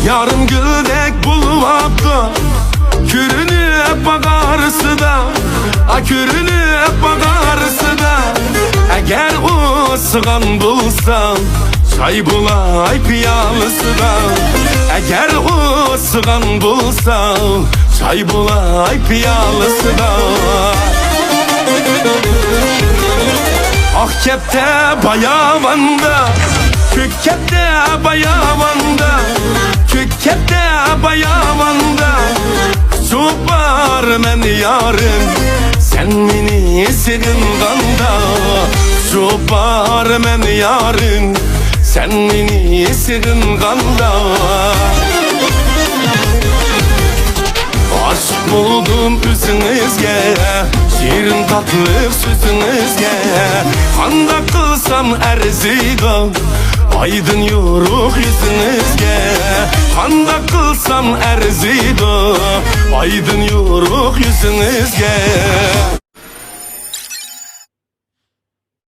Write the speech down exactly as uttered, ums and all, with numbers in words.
يارىم گۈلدەك بولۇۋاپتۇ، كۆرۈنۈپ باغارسىدا، ئا، كۆرۈنۈپ باغارسىدا. ئەگەر ئۇسسىغان بولساڭ، چاي بولاي پىيالىسىدا. ئەگەر ئۇسسىغان بولساڭ، چاي بولاي پىيالىسىدا. ئاق كەپتە باياۋاندا، كۆك كەپتە باياۋاندا، كۆك كەپتە باياۋاندا. ئۇچۇپ بارىمەن يارىم، سەن مېنى سېغىنغاندا. ئۇچۇپ بارىمەن يارىم، سەن مېنى سېغىنغاندا. ئاشىق بولدۇم ئۆزىڭىزگە، شېرىن تاتلىق سۆزىڭىزگە. قانداق قىلسام ئەرزىيدۇ ئايدىن يورۇق يۈزىڭىزگە؟ قانداق قىلسام ئەرزىيدۇ ئايدىن يورۇق يۈزىڭىزگە؟